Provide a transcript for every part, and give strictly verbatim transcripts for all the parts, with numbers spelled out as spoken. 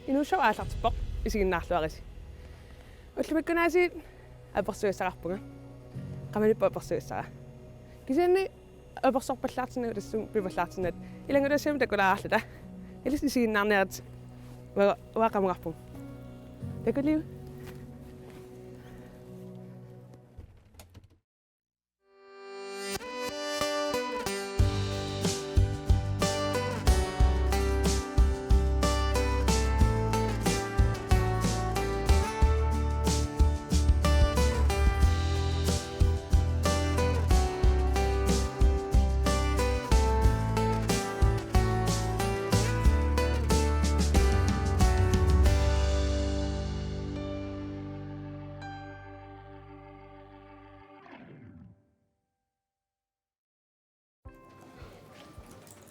Inuussooq aallartippoq, isiginnaarluarisi. Ullumikkut aasiit apersugassaqarpunga. Qamaniippoq apersugassara. Kisianni apersorpallaartinnagu tassunga pivallaartinnat. Ilanngutassiami takulaarluta. Ilissi isiginnaarniarit. Uanga, uanga qamukarpunga. Takuliuk.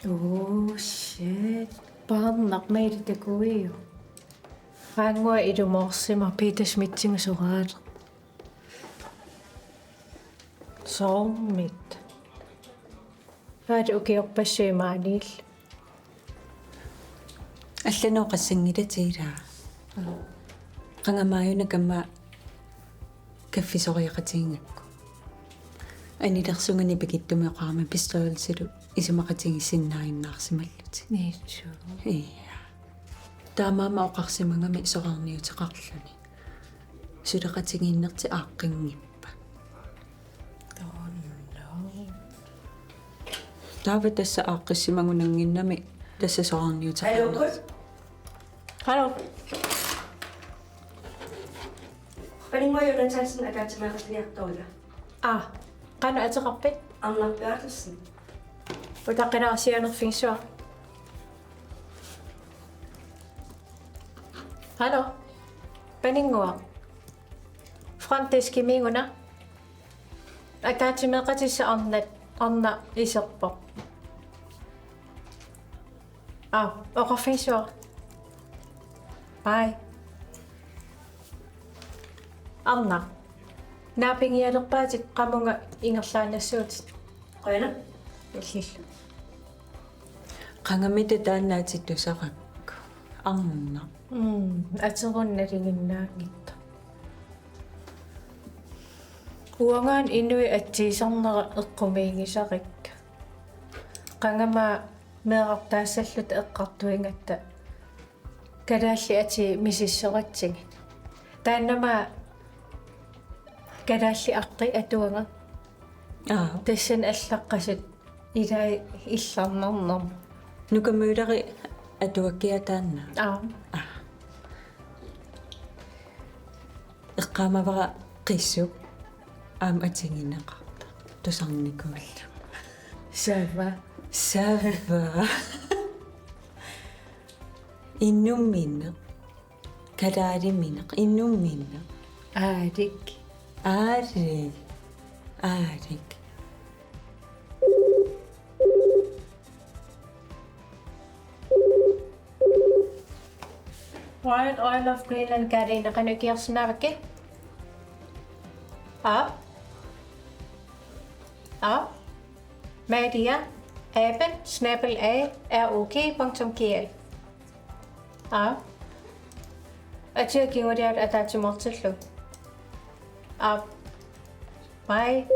Oh shit. Paarnaq maili takuiu. Qaannguaq ilumoorsimavoq Peter Schmidtigut soraaleq. Soormita. Aat ukiorpassuit maaniillu. Allanut oqassanngilatit ilaa. Qangamaajuna kamma kaffisoriaqatigiigakku. Anilersunga nipikitsumik oqarama bestyrelsilu isumaqatigiissinnaajunnaarsimallutit. Niitsu. Ia. Taamaammat oqarsimagami soraarniuteqarluni. Suleqatigiinnertik aaqqinngippat. Oh, no. Taava tassa aaqqissimagunannginnami tassa soraarniuteqarnersoq. Hallo. Hallo. Paninnguaq Jonathansen ataatsimeeqatigiartoruna. Aa, qanoq ateqarpit? Arnaq Berthelsen. Utaqqilaarsianerfigissuaq. Hallo. Paninnguaq. Frontdeskimiiguna. Ataatsimeeqatissaq arnaq, arnaq iserpoq. Aa, oqarfigissuaq. Bye. Arnaq. Naapigialerpaatit qamunga ingerlaannassuutit. Qujanaq. Illillu. Qangamita taanna atitusarpakka. Arnaq. Mm, aterunnalinginnaanngitsoq. Uangaana inuit atsiisarnera eqqumiigisarikka. Qangami meerartaassalluta eqqartuigatta kalaallit atii misissoratsigit. Taannami kalaallit artit atuagakku. Aa. Tassani allaqqasut ilai illarnarnermut. Nuka Mølleri atuakkiaa taanna. Aa. Aa. Eqqaamavara qissup aamma atigineqartoq tusarnikuulluni. Sava. Sava. Inummineq. Kalaalimineq. Inummineq. Aalik. Aalik. Aalik. Royal Oil of Greenland, Karina, qanoq ikiorsinnaavakkit? Aap. Aap. Maria, aben snabel-a R O G punktum G L. Aap. Atia kinguliat ataatsimoortillugu. Aap. Bye.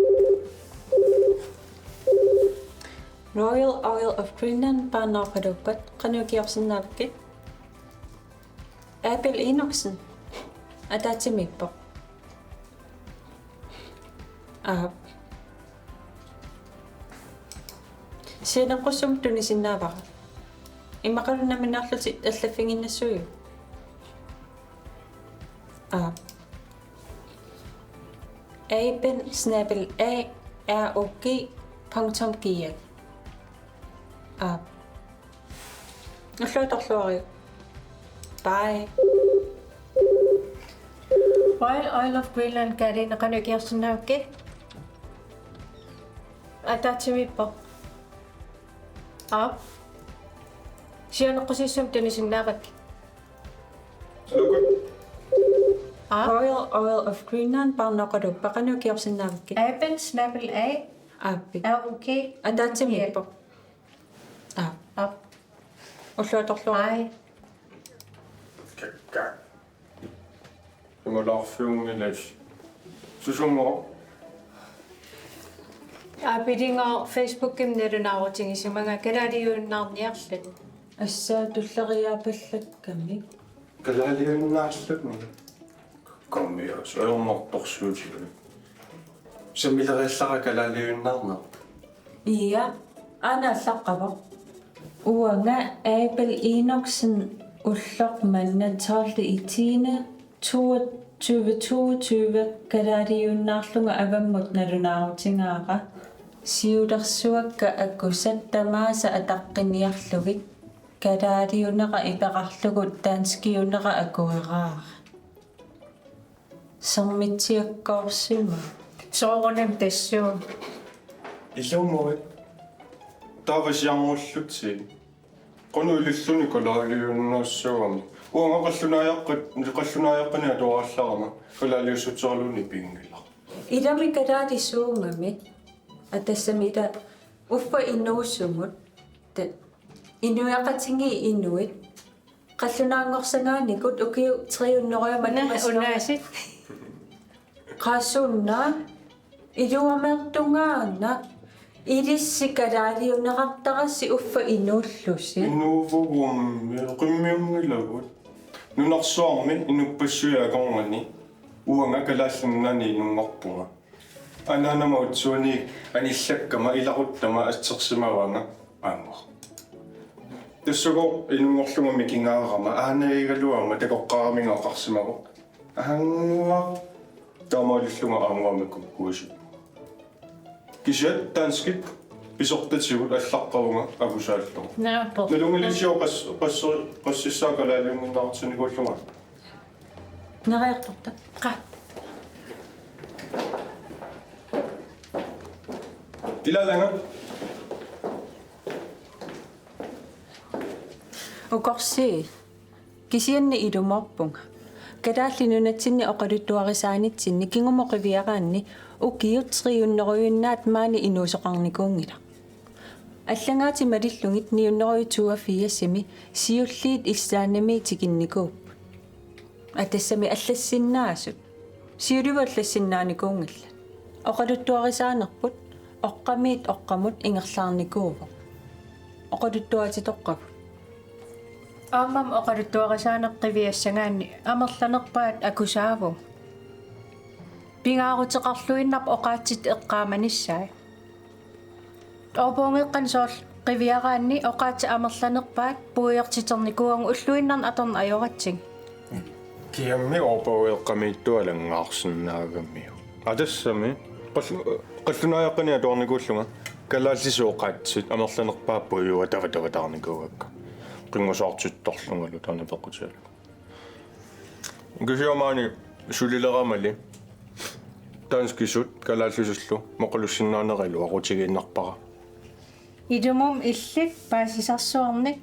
Royal Oil of Greenland, Paarnaaqqaluuppat, qanoq ikiorsinnaavakkit? Abel Enoksen, ataatsimiippoq. Aap. Sianeqqussummut tunisinnaavara. Immaqalu nammineerlutit allaffiginnassuugut. Aap. Aben snabel-a R O G punktum G L. Aap. Ulluatorluaruk. Bye. Royal Oil of Greenland, Karina, qanoq ikiorsinnaavakkit? Ataatsimiippoq. Aap. Sianeqqussummut tunisinnaavakkit. Aap. Royal Oil of Greenland, Paarnaaqqaluuppat, qanoq ikiorsinnaavakkit? Aben snabel-a. Aap. R O G. Ataatsimiippoq. Aap. Aap. Ulluatorluaruk. Bye. Imalaarfiunngilasi. Susunngooq? Aapilinnguaq Facebookimi nalunaarutigisimanga kalaaliunnaarniarlugu. Assaa tulleriiaapallakkami. Kalaaliunnaarluni. Kammias, ajornartorsiutigalugu. Sammilereerlara kalaaliunnaarnerput. Ia, aana allaqqavoq. Uanga Abel Enoksen, ulloq manna tolvte i tiende toogtyve toogtyve kalaaliunnaarlunga avammut nalunaarutigaara. Siulersuakka akusat tamaasa ataqqiniarlugit kalaaliunera iperarlugu danskiunera akueraara. Sermitsiakkoorsimavoq. Soorunami tassuuna. Ilumut. Taava siarngullutik. Qanoq iliorluni kalaaliunnaassagami. Uanga qallunaajaqqat-, qallunaajaqqanik atuarallarama kalaaliussutseraluni pinngilaq. Ilami kalaalisuugami. Atassami ila uffa inuusumut. Te-, inuiaqatigiit inuit. Qallunaanngorsagaanikut ukiut tre hundrede. Naa, matuma unaasiit. Qasunna, iluameertungaana, ilissi kalaaliunerartarassi uffa inuullusi. Inuuvugummi, qimmiunngilavut. Nunarsuarmi inuppassuit akornanni, uanga Kalaallit Nunaanni inunngorpunga. Anaanama utsuaniit anillakkama ilaquttama assersimavanga aamma. Tassukoq inunngorlunga mikigaarama, aanagigaluama takoqqaaraminga oqarsimavoq: Aannguaq. Taamaalillunga aannguamik kukkuisut. Kisianni danskit pisortatigut allaqqavunga akusaallugu. Naappoq. Nalunngilisiuk qas-, qas-, qassissaa kalaaliunnginnartinnikuullunga? Neriartorta. Qa. Ilaalanga. Ukorsi. Kisianni ilumoorpunga. Kalaallit Nunatsinni oqaluttuarisaanitsinni kingumut qiviaraanni ukiut tre hundrede-innaat maani inuusoqarnikuunngilaq. Allangaatit malillugit ni hundrede toogfirsimi siulliit Islandimi tikinnikuupput. Atassami allassinnaasut. Siulivut allassinnaanikuunngillat. Oqaluttuarisaanerput oqqamiit oqqamut ingerlaarnikuuvoq. Oqaluttuaatitoqqagut. Aammami oqaluttuarisaaneq qiviassagaanni amerlanerpaat akusaavunga. Pingaaruteqarluinnarpoq oqaatsit eqqaamanissaat. Orpoongeqqan soorlu qiviaraanni oqaatsit amerlanerpaat puiortiternikuuagut ulluinnarni atorneq ajoratsigu. Kiammi orpoongeqqamiittualanngaarsinnaagamiuk. Atassami qall-, qallunaajaqqanik atuarnikuullunga kalaallisut oqaatsit amerlanerpaat puiuat tavatavataarnikuugakka. Qinngusaartittorlungalu taanna peqqutigalugu. Kisianni maani sulileramali danskisut kalaallisullu moqalussinnaanera iluaqutigiinnarpara. Ilumut illit paasisarsuarnik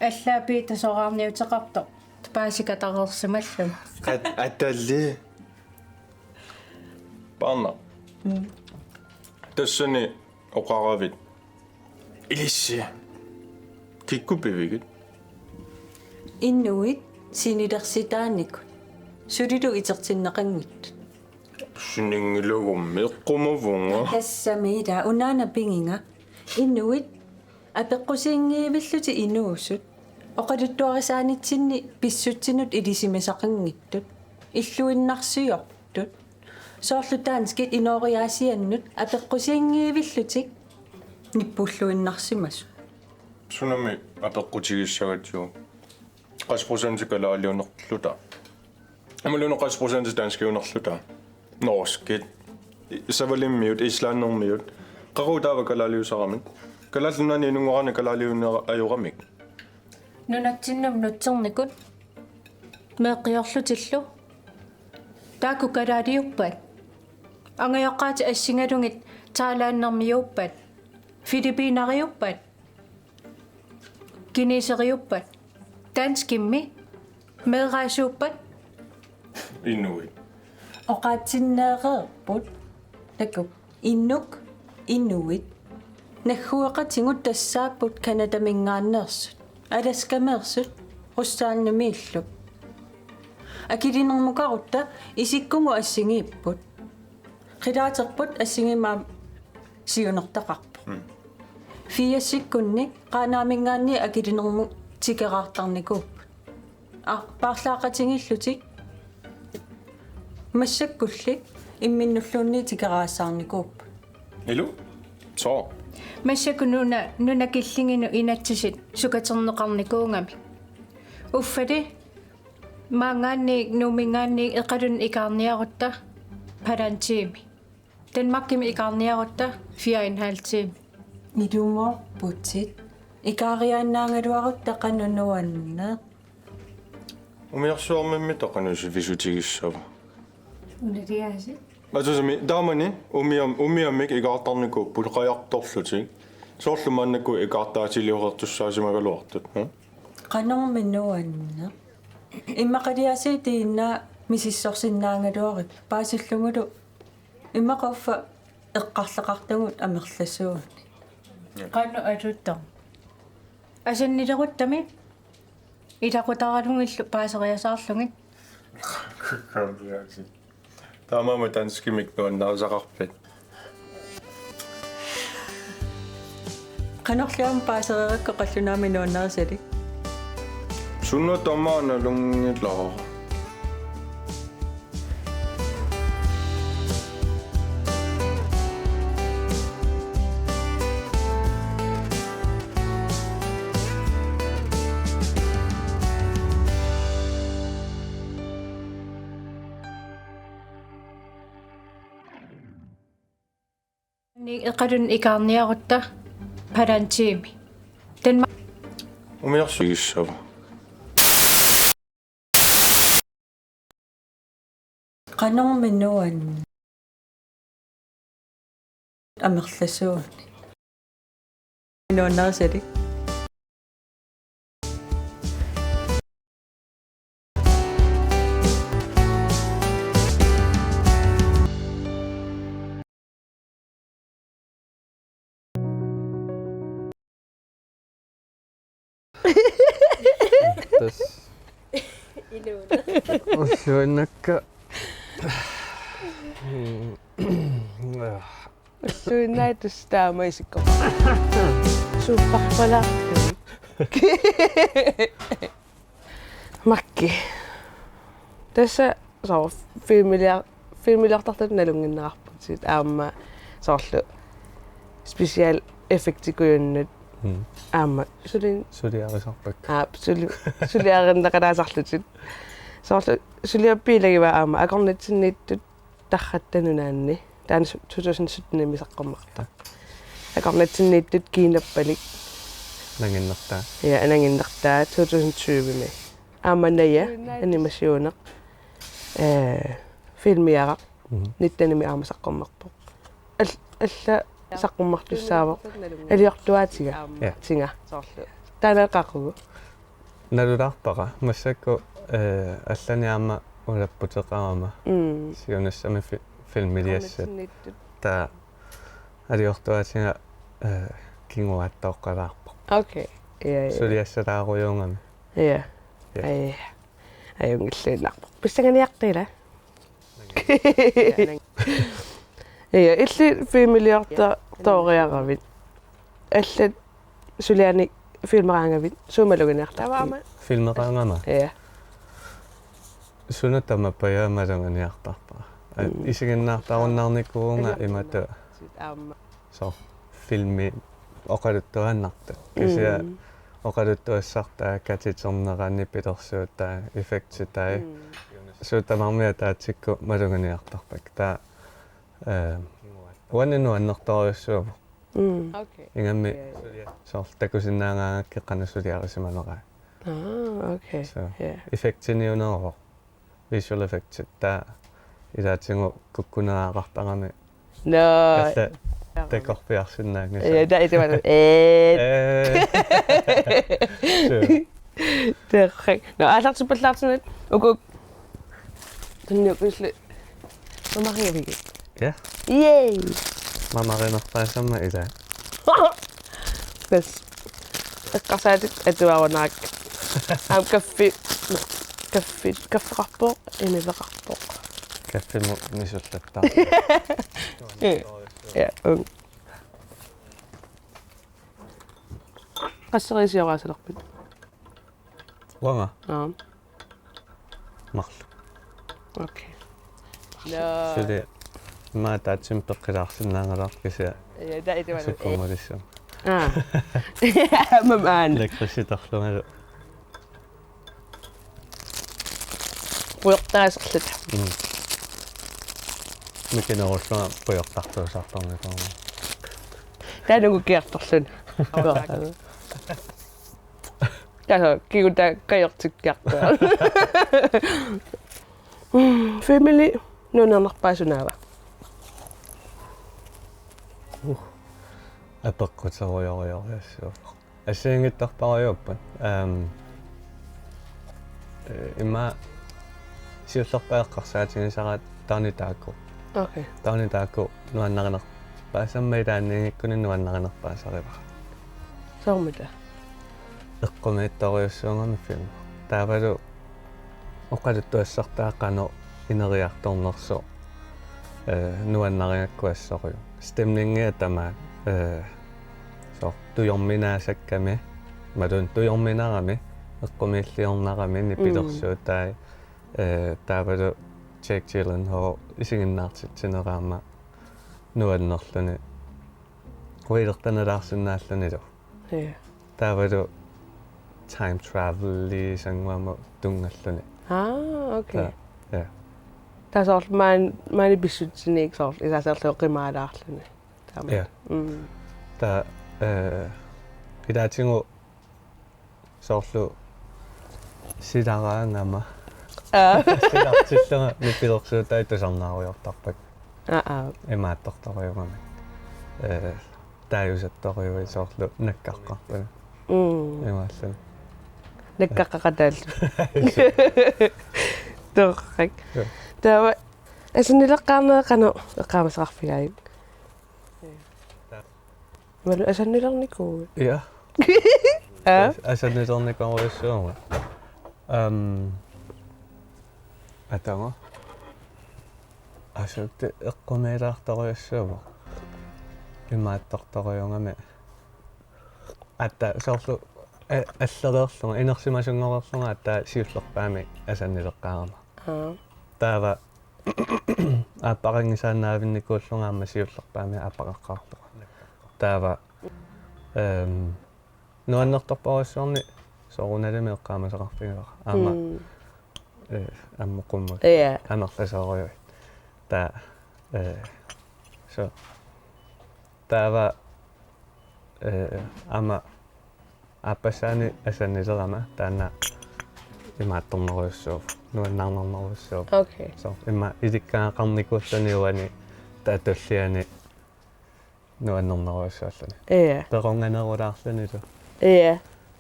allaat Piita soraarniuteqartoq paasikatareersimallugu. At-, atali. Paarna. Mm. Tassani oqaravit. Ilissi. Kikkut pivigit? Inuit sinilersitaanikut. Sulilu itertinneqanngitsut. Sininngilagut eqqumavunga. Tassami ila unaana pigiga. Inuit apeqqusiinngivillutik inuusut. Oqaluttuarisaanitsinni pissutsinut ilisimasaqanngitsut. Illuinnarsiortut. Soorlu danskit inooriaasiannut apeqqusiinngivillutik nippulluinnarsimasut. Sunami apeqqutigissagatsigu? Qassit procenti kalaaliunerluta. Imaluunniit qassit procenti danskiunerluta. Norskit. Savalimmiut, islandimiut. Qaqugu taava kalaaliusaramik? Kalaallit Nunaanni inunngoraanni kalaaliunera ajoramik? Nunatsinnut nutsernikut meeqqiorlutillu. Taakku kalaaliuppat? Angajoqqaatit assigalugit thailandimiuuppat? Filippineriuuppat? Kineseriuuppat? Danskimmi? Meeraasuuppat? Inuit. Oqaatsinneereerput. Takuuk. Inuk, inuit. Naggueqatigut tassaapput Canadamingaanneersut, Alaskameersut, Ruslandimiillu. Akilinermukarutta isikkugut assigiipput. Qilaaterput assigiimmik siunertaqarpoq. Mm. Firsikkunni Qaanaaminngaanniit akilinermut tikeraartarnikuupput. Aa, paarlaaqatigiillutik massakkulli imminnulluunniit tikeraassaarnikuupput. Ilu? Soo? Massakkut nuna, nuna killinginut inatsisit sukaterneqarnikuugamik. Uffali maanngaanniit Nuumminngaanniit Iqalunnut ikaarniarutta halvanden time. Danmarkimi ikaarniarutta fire og en halv time. Ilumoorputit. Ikaariaannaagaluarutta qanoq nuanneq? Umiarsuarmimmi toqanusiviisutigissava? Unaliaasi. Atusami taamani umiam-, umiammik ikaartarnikuupput qajartorlutik. Soorlu maannakkut ikaartaatiliorertussaasimagaluartut, hm? Qanormi nuanneq? Immaqaliaasiit tiinna misissorsinnaagaluarput paasillugulu immaqa uffa eqqarleqartagut amerlasuunik. Qanoq atuttoq? Asannileruttami ilaqutaralugillu paaseriasaarlugit. Taamaammat danskimik nuannarisaqarpit? Qanorli aamma paasereerakku qallunaamik nuannarisalik? Suna tamaat nalunngilara. Ni-, Iqalunnut ikaarniarutta halvanden time. Danmark. Umiarsuarmigissava? Qanormi nuanneq? Amerlasuunik. Nuannarisalik. Tassa. Inuuna. Ulluinnakka. Ulluinnarmi tassa taama isikkoq. Superpalaartut. Makki. Tassa soorlu filmiliar-, filmiliortartutut nalunnginnarputit aamma soorlu special effectikujunnut. Mm. Aamma suli-, suliarisarpakka. Aap, suli-, suliarineqalaasarlutit. Soorlu suliappilagivaa aamma akornatsinniittut Tarratta Nunaanni. Taanna su-, to tusind syttenimi saqqummerpoq. Akornatsinniittut kiinappalik. Ananginnertaa. Ja, ananginnertaa to tusind tyvemi. Aamma Naja, animationeq. Eh, filmiaraq. Mhm. Nittenimi aamma saqqummerpoq. Al-, alla saqqummertussaavoq. Aliortuaatiga. Ja. Tinga. Taanna qaqugu. Nalulaarpara. Massakkut, eh, allanik aamma ulapputeqarama. Mm. Siunissami fi-, filmiliassat. Akornatsinniittut. Taava aliortuaatiga, eh, kinguaattooqqalaarpoq. Okay. Ja, ja. Suliassalaarujuugami. Ja. Ja. Ai. Ajunngilluinnarpoq. Pissanganiarta ila. Ja, illit filmiliorta-, tooriaravit. Allat sulianik filmeraangavit, suut maluginiartarpigit? Filmeraangama? Ja. Suna tamaat pajaa maluginiartarpara. A, mm, isiginnaartarunnaarnikuuvunga imatut. Aamma. Soorlu filmi oqaluttuaannartut. Kisianni, mm, oqaluttuassartaa, katiternerani pilersuutaa, effektitai. Mm. Suut tamarmik ataatsikkut maluginiartarpakka. Taava, eh, uani nuannertorujussuuvoq. Mm. Okay. Ingammik, ja, ja, soorlu takusinnaagaangakkit qanoq suliarisimanerai. Ah, okay. So, ja, effektiniuneroq. Visual effects, taava ilaatigut kukkuneqartarami. Nå. Alla takorpiarsinnaanngisaq. Ja, taava ilumut. Ee. Ee. Suu. Terrak. Nå, aallartippallaartinnat. Uku. Tunniukkusli. Mamariavigit? Ja. Yay! Mamarinerpaasama ila. Tassa. Eqqarsaatit atuarunaak. Aamma kaffi. Kaffi, kaffeqarpoq, imiveqarpoq. Kaffimut misullattaaq. Ja, um. Qasseriisioraasilerpit? Uanga? Aa. Marluk. Okay. Suli maataatsum peqqilaarsinnaanngalaarpisia. Ja, taava itumalu. Sukkumalissu. Aa. Mama aan. Lakridsitorlungalu. Pujortaaserluta. Mm. Mikinerullunga pujortartuusartornikuuvoq. Taanna kiartorluni. Taava kiguta kajortikkiartoq. Mm, filmili nuannernerpaaq sunaava? Uh. Apeqquterujorujorujussuuvoq. Assigiinngitsorpassuupput. Ehm, eh, ima siullerpaaq eqqarsaatigisaraat Donnie Darko. Okay. Donnie Darko nuannarinerpaasarmat ilaanniinngikkunik nuannarinerpaasarivara. Soormita? Eqqumiitsorujussuugami film. Taavalu oqaluttuassartaa qanoq ineriartornersoq, eh, nuannarigakku assorujuk. Stemningia tamaat, eh, soorlu tujorminaasakkami, imaluunniit tujorminarami, eqqumiilliornarami, nipilersuutai, eh, taavalu Jake Gyllenhaal isiginnaartitsinera aamma nuannerluni. Quilertanalaarsinnaallunilu. Ja. Taavalu time traveliliisannguamut tunngalluni. Aa, okay. Ta-, ja. Taava soorlu maan-, maani pissutsinik soorlu isaasarlu qimaalaarluni. Taama. Ja. Mm. Taava, eh, ilaatigut soorlu silaraangama. Aa. Silartillunga nipilersuutai tusarnaarujoortarpakka. Aa, aa. Imaattortorujuugami. Eh, taajusattorujuit soorlu nakkaqqarput. Mm. Imaalluni. Nakkaqqaqataallu. Torrak. Ja. Taava asannileqqaarnera qanoq eqqaamasaqarfigaajuk? Imalu asannilernikuuit? Ja. Aa? As-, asannilernikorujussuuvoq. Ehm, atagu. Asuutti eqqumiilaartorujussuuvoq. Imaattortorujuugami. Aatsaat soorlu a-, allereerlunga, inersimasunngoreerlunga aatsaat siullerpaamik asannileqqaarama. Aa. Taava aappaqanngisaannaavinnikuullunga aamma siullerpaamik aappaqaqqaarlunga. Taava, ehm, nuannertorpassuarnik soorunalimi eqqaamasaqarfigaara. Aamma, mm, eh, ammut qummut. Ja. Amerlasoorujuit. Taava, eh, so. Taava, eh, aamma aappassaani asannilerama taanna imaattornerujussuuvoq, nuannaarnerujussuuvoq. Okay. So, immaqa ilikkagaqarnikuulluni uani taava tulliani nuannernerujussuulluni. Ja. Pequnganerulaarlunilu. Ja.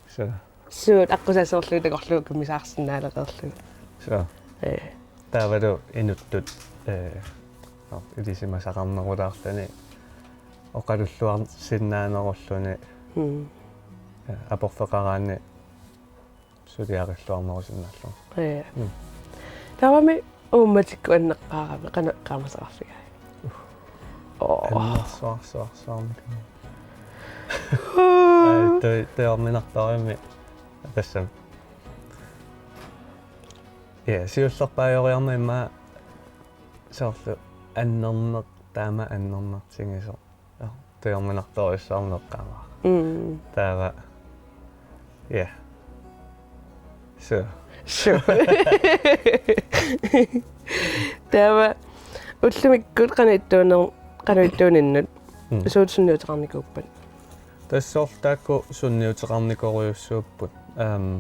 So. Suut aqqusaassorlugit takorluukkut missaarsinnaalereerlugit. So. Ja. Taavalu inuttut, eh, no, ilisimasaqarnerulaarluni oqalulluarsinnaanerulluni. Mm. Eh, aporfeqaraanni suliarilluarnerusinnaallunga. Ja. Mm. Taavami uummatikkut anneqqaarami qanoq eqqaamasaqarfigaajuk? Oh. Annersuarsuarsuarnik. Ai, toi, toiorminartorujussuarmik. Tassami. Ja, siullerpaajoriarmat immaqa soorlu annerneq, taama annernartigisoq. Ja, toiorminartorujussuarmik eqqaamavara. Mm. Taava. Ja. So. So. Taava ullumikkut qanoq ittuuner-, qanoq ittuuninnut. Mm. Suut sunniuteqarnikuuppat? Tassa soorlu taakku sunniuteqarnikorujussuupput. Ehm,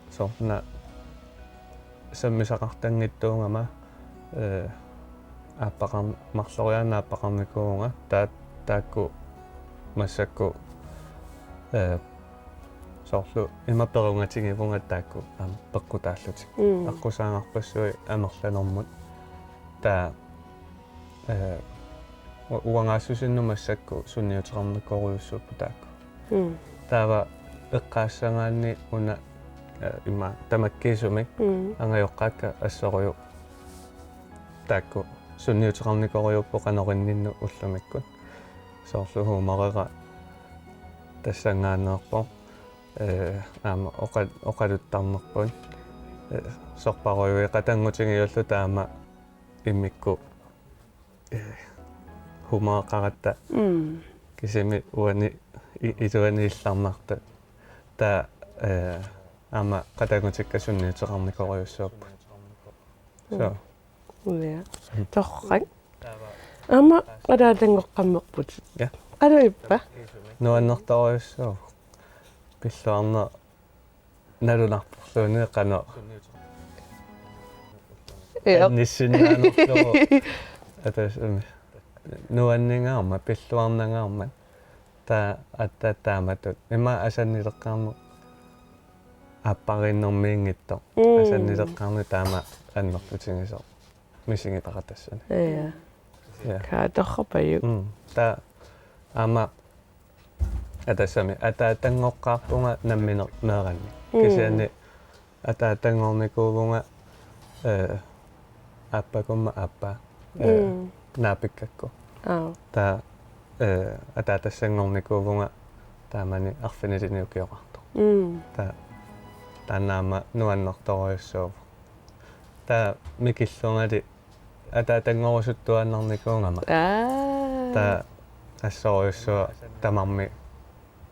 soorlu una sammisaqartanngitsuugama, eh, aappaqar-, marloriaaneq aappaqarnikuuvunga, taa-, taakku massakkut, eh, soorlu ima perugatigivunga taakku aamma peqqutaallutik. Mm. Aqqusaagarpassuit amerlanermut. Taava, eh, u-, uangaassusinnut massakkut sunniuteqarnikorujussuupput taakku. Mm. Taava eqqaassagaanni una Ima tamakkiisumik. Mm. Angajoqqaakka assorujuk taakku sunniuteqarnikorujuupput qanoq inninnut ullumikkut. Soorlu humorera tassanngaanneerpoq. Eh, aamma oqa-, oqaluttarnerput. Eh, sorparujuit qatanngutigiilluta aamma immikkut, eh, humoreqaratta. Mm. Kisimi uani i-, iluani illarnartut. Taava, eh, aamma qatanngutikka sunniuteqarnikorujussuupput. So. Mm. Ja. Torrak. Aamma ataatanngoqqammerput. Ja. Qanoq ippa? Nuannertorujussuuvoq. Pilluarneq nalunarporluunniit qanoq. Ja. Annissinnaanerlugu. Ataatama. Nuanningaarmat, pilluarnangaarmat. Taava aatsaat taamatut. Ima asannileqqaarneq aappariinnermiinngitsoq. Mm. Asannileqqaarneq taama annertutigisoq. Misigitaratassani. Ja. Ja. Ka torrapajuk. Mm. Taava aamma ataatama ataatanngoqqaarpunga nammineq meeranni. Mm. Kisianni ataatanngornikuuvunga, eh, aappakumma aappaa, eh, mm, naapikkakku. Aap. Taava, eh, ataatassanngornikuuvunga taamani arfinilinik ukioqartoq. Mm. Taava taanna aamma nuannertorujussuuvoq. Taava mikillungali ataatanngorusuttuaannarnikuugama. Aa. Taava assorujussuaq tamarmik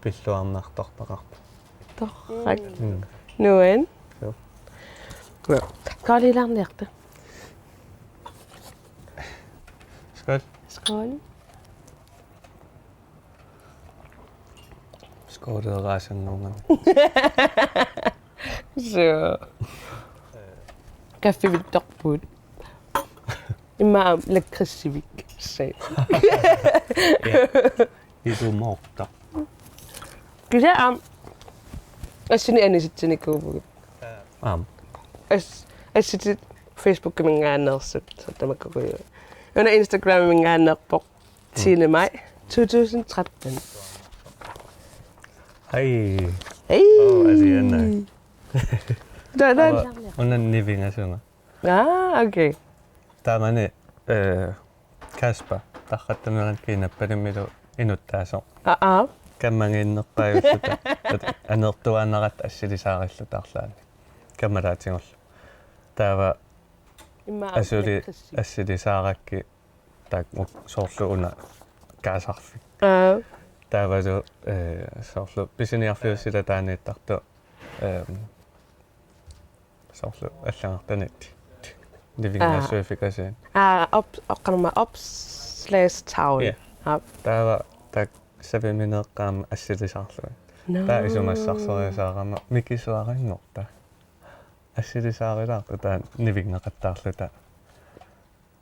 pilluarnartortaqarpoq. Torrak. Mm. Nuan. Joo. Joo. Kaalilaarniarta. Skål. Skål. Skål, det er rejsen nogle gange. Så. Kaffivittarput. Immaqa lakridsivik. Se. Ja. Ilumoorta. Kisianni aamma assini anisitsinikuuvugut. Aamma. As-, assitit Facebookiminngaanneersut, soorlu tamakkuugut. Una Instagramiminngaanneerpoq. Mm. Tiende maj to tusind tretten. Hej. Hej. Åh, altså, ja, nej. Der, der. Åh, under nivingasunga. Ah, okay. Taamani, eh, Kasper, Tarrattanerani Kiinappalimmilu inuttaasoq. Aa, aa. Kammagiinnerpaajulluta, at-, aneertuaannaratta assilisaarillutaarlaanni. Kammalaatigullu. Taava immaqa asuli lakridsi assilisaarakkit taakku soorlu una kaasarfik. Aa. Taavalu, eh, soorlu pisiniarfiup silataaniittartoq, ehm, soorlu allagartani nivingaassuiffigaasiin. Aa, op-, oqqarma opslagstavle. Ja. Aap. Taava taakku savimineeqqaarmat assilisaarlugit. Nå. Taava isumassarsoriasaarama mikisuarinngorta. Assilisaarilaartoq taava nivinngaqattaarluta.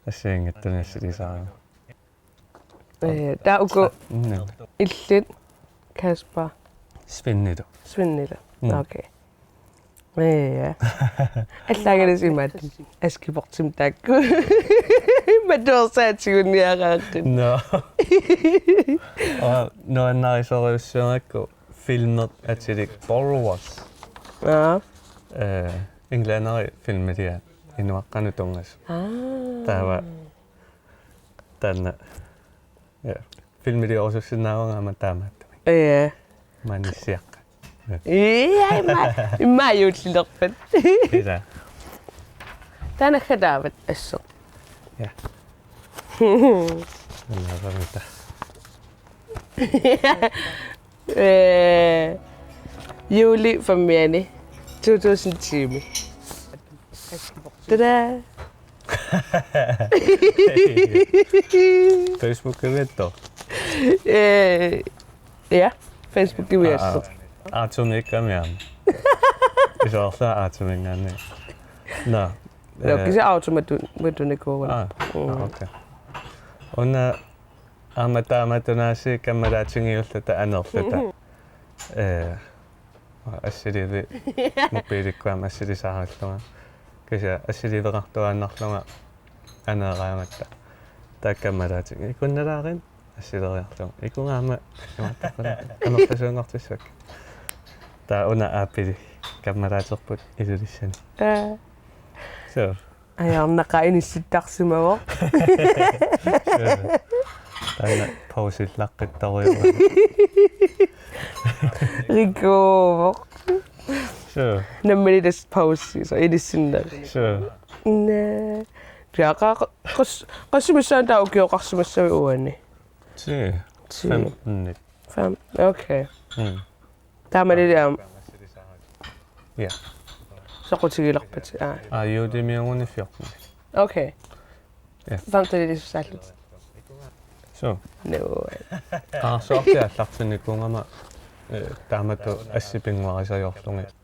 Assigiinngitsunik assilisaarama. Eh, taava uku. Mm. Illit Kasper. Svennilu. Svennilu. Mm. Okay. Ja. Allaangalis imaat. Askepotimi taakku. Matuersaatigunniaraaqin. Nå. Og nuannarisorujussuugakku filmi atilik Borrowers. Ja. Eh, englænderi filmiliaa inuaqqanut tunngasut. Aa. Taava taanna. Ja. Filmiliorusussinnaavunga aamma taamaattumik. Ja. Manissiaqqa. Ja. Ja, imma-, immaqa juullilerpat. Ila. Taanna taavat asseq. Ja. Annaramita. Eh, juuli femmiani to tusind ti. Tada! Facebookimiittoq? Eh, ja, Facebookimiittoq. Aa, aa. Aatsumiikkamiam. Isoorla aatsuminngaanniit. Nå. Nå, eh, kisianni aatsumiittoq, -miittoq nikuugunarpoq. Aa, mm, aa, okay. Una aamma taamaattunaasi kammalaatigiulluta aneerluta. Mhm. Eh, assiliivi-, mobiilikkut aamma assilisaarillunga. Kisianni assiliiveqartuaannarlunga aneeraangatta. Taakku kammalaatigiit. Ikunnalaarit assileriarlunga. Ikunnga aamma imaattoqalaaq. Amerlasuunngortissaaq. Taava una aapili. Kammalaaterput Ilulissani. Aa. So, Ajarnaqaaq inissittarsimavoq. Taanna pausillaqqittorujuuvoq. Rikuuvoq. So, Nammineq tassa pausi, so inissinneri. So, Naa. Tiaqa qas qas missaani taava ukioqarsimassavit uani. Se. Se. Femten. Fem. Okay. Mm. Taamaalilluta. Ja. Soqutigilerpat. Aa. Aa, juulimiugunik fjorten. Okay. Ja. Femten ilissussaallutit. So. No. Aa, soorlu aallartinnikuugama, eh, taamatut assi pinnguarisariarlugit.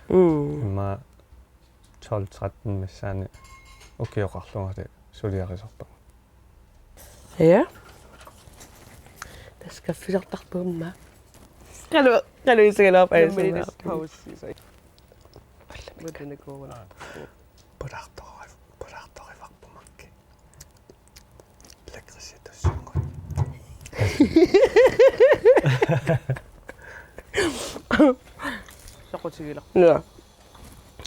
Mm. Immaqa tolv tretten missaani ukioqarlungali suliarisarpagut. Ja. Tassa kaffisartarpumma. Qalu, qalu isagaluarpa ajasama. Pulartori-, pulartorivarpumakki. Lakridsitussunnguit. Soqutigiler. Ja.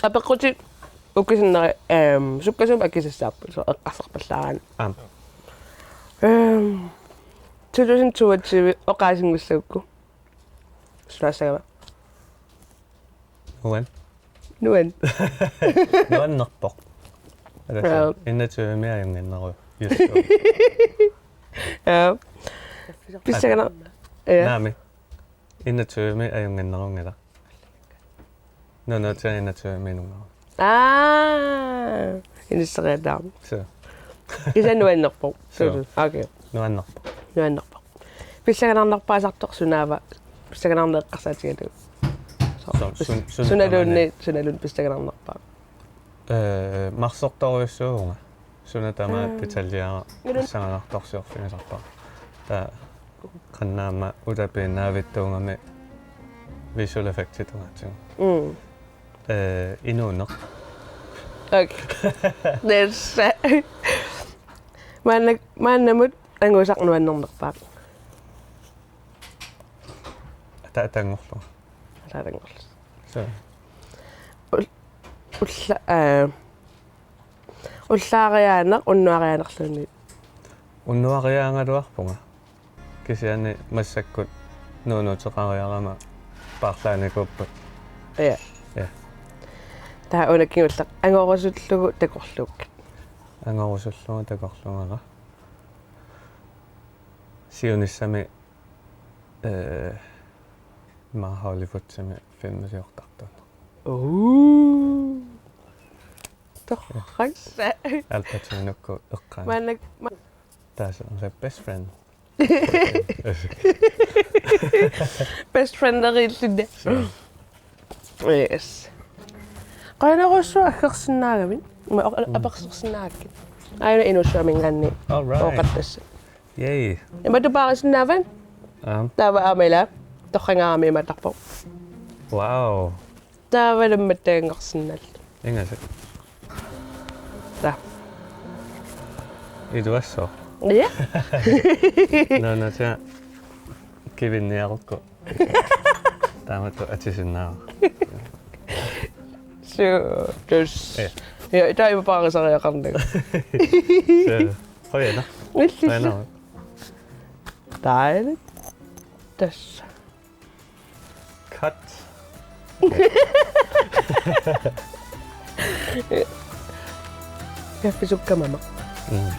Apeqqutit ukisinneri, ehm, sukkasuumik akisassapput, so eqqarsarpallaarani. Aam. Ehm, to tusind toogtyve oqaasinngussagukku. Sunaassagama. Nuan. Nuan. Nuannerpoq. Ja. Enogtyvemi ajunnginneruvoq. Just. Ja. Pissanganaq. Ja. Naamik. Enogtyvemi ajunnginnerunngilaq. Nunatsiaq enogtyvemi nunga. Aa. Inisseriataarmat. So. Kisianni nuannerpoq. So. Okay. Nuannerpoq. Nuannerpoq. Pissanganarnerpaasartoq sunaava? Pissanganarneq eqqarsaatigalugu. So, So, pis-, sun-, sun-, sunaluunniit, sunaluunniit pissanganarnerpaaq. Eh, marsortorujussuuvunga. Suna tamaat Mm. detaljeeraq Ilun- pissanganartorsiorfigisarpara. Taava qannaama utapiinnaavittuugami visual effectit tungaatigut. Mm. Eh, inuuneq. Okay. Tassa. Maanna, maannamut angusaq nuannernerpaaq. Ata-, atanngorlu. Atanngorlu. So. Ul-, ulla-, aa, ullaariaaneq, unnuariaanerluunniit. Unnuariaagaluarpunga. Kisianni massakkut nuunuuteqariarama paarlaanikuupput. Ja. Ja. Taava una kingulleq angorusullugu takorluukkit. Angorusullugu takorluugara. Siunissami, eh, immaqa Hollywoodimi filmiliortartuuneq. Uu. Torrak. Al Pacinokkut eqqaani. Maanna, ma-, Taasa best friend. Best friend-eriillunga. So. Yes. Qanorsuaq aggersinnaagamik? Ma o-, apersorsinnaagakkit. Aajuna inuussuaminngaanniit. All right. Ooqattassat. Yay. Imatut paarisinnaavat? Um, Taava aamma ila torrangaarami imaattarpoq. Wow. Taava nammattaganngorsinnaallugu. Ingasak. Taa. Iluassooq. Ja. Nunatsiaq kivinniarukku. Taamatut atisinnaavara. So, tassa. Ja. Ja, taava paarisariaqarnagu. So, qujanaq. Illillu. Qujanaq. Dejligt. Tassa. Cut. Kaffisukkamama. Mm.